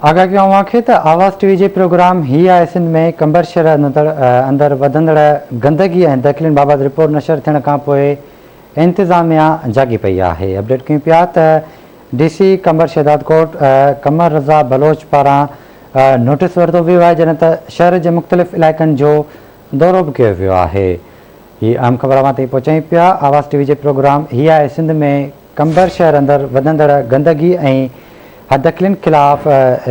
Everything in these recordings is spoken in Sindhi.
آگاهه ڪيون اوهان کي ته آواز ٽي وي جي پروگرام هي آهي سنڌ ۾ قمبر شهر اندر وڌندڙ گندگي ۽ دخلين بابت رپورٽ نشر ٿيڻ کانپوء انتظاميا جاڳي پئي آهي اپڊيٽ ڪيون پيا ته ڊي سي قمبر شهدادڪوٽ قمر رضا بلوچ پاران نوٽيس ورتو ويو آهي جڏهن ته شهر جي مختلف علائقن جو دورو به ڪيو ويو آهي هي اهم خبر اوهان تائين پهچايون پيا آواز ٽي وي جي پروگرام هي آهي سنڌ ۾ قمبر شهر اندر وڌندڙ گندگي ۽ حددخلين خلاف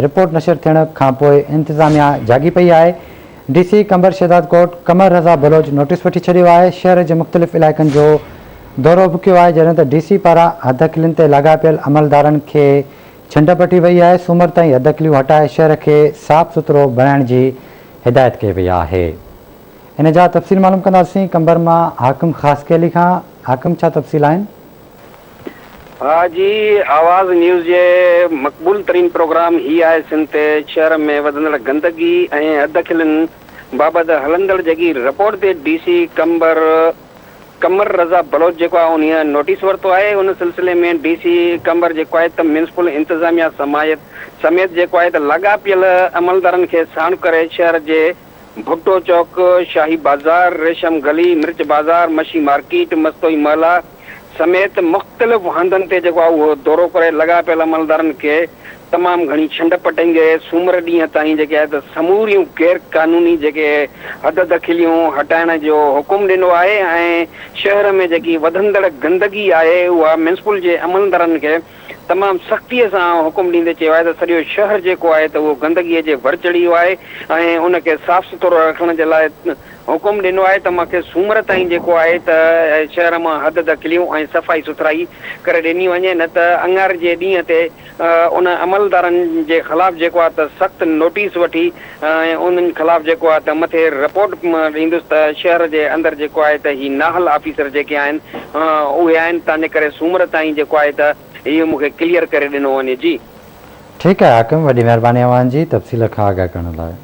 رپورٽ نشر ٿيڻ کانپوء انتظاميا جاڳي پئي آهي، ڊي سي قمبر شهدادڪوٽ قمر رضا بلوچ نوٽيس وٺي ڇڏيو آهي، شهر جي مختلف علائقن جو دورو به ڪيو آهي، جڏهن ته ڊي سي پاران حددخلين تي لاڳاپيل عملدارن کي ڇنڊ پٽي وئي آهي، سومر تائين حددخليون هٽائي شهر کي صاف سٿرو بڻائڻ جي هدايت ڪئي وئي آهي. ان جا تفصيل معلوم ڪنداسين قمبر مان حاڪم خاصخيلي کان، حاڪم ڇا تفصيل آهن؟ ها جي آواز نيوز جي مقبول ترين پروگرام هي آهي سنڌ تي شهر ۾ وڌندڙ گندگي ۽ حددخلين بابت هلندڙ جيڪي رپورٽ تي ڊي سي قمبر قمر رضا بلوچ جيڪو آهي انهيء نوٽيس ورتو آهي ان سلسلي ۾ ڊي سي قمبر جيڪو آهي ته ميونسپل انتظاميا سمايت سميت جيڪو آهي ته لاڳاپيل عملدارن کي ساڻ ڪري شهر جي ڀٽو چوڪ، شاهي بازار، ريشم گلي، مرچ بازار، مشي مارڪيٽ، مستوئي محلا سميت مختلف هنڌن تي جيڪو آهي اهو دورو ڪري لاڳاپيل عملدارن کي تمام گهڻي ڇنڊ پٽيندي سومر ڏينهن تائين جيڪي آهي ته سموريون غير قانوني جيڪي حد دخليون هٽائڻ جو حڪم ڏنو آهي ۽ شهر ۾ جيڪي وڌندڙ گندگي آهي اها ميونسپل جي عملدارن کي تمام سختيء سان حڪم ڏيندي چيو آهي ته سڄو شهر جيڪو آهي ته اهو گندگيء جي ور چڙهي ويو آهي ۽ ان کي صاف سٿرو رکڻ جي لاء حڪم ڏنو آهي ته مان کي سومر تائين جيڪو آهي ته شهر مان حد دخليون ۽ صفائي سٿرائي ڪري ڏني وڃي نه ته اڱاري جي ڏينهن تي ان عملدارن جي خلاف جيڪو آهي ته سخت نوٽيس وٺي ۽ انهن خلاف جيڪو آهي ته مٿي رپورٽ ڏيندس ته شهر جي اندر جيڪو آهي ته هي نااهل آفيسر جيڪي آهن اهي آهن تنهنجي ڪري سومر تائين جيڪو آهي ته اهو مون کي ڪليئر ڪري ڏنو وڃي جي. ٺيڪ آهي حاڪم وڏي مهرباني اوهان جي تفصيل کان آگاهه ڪرڻ لاء.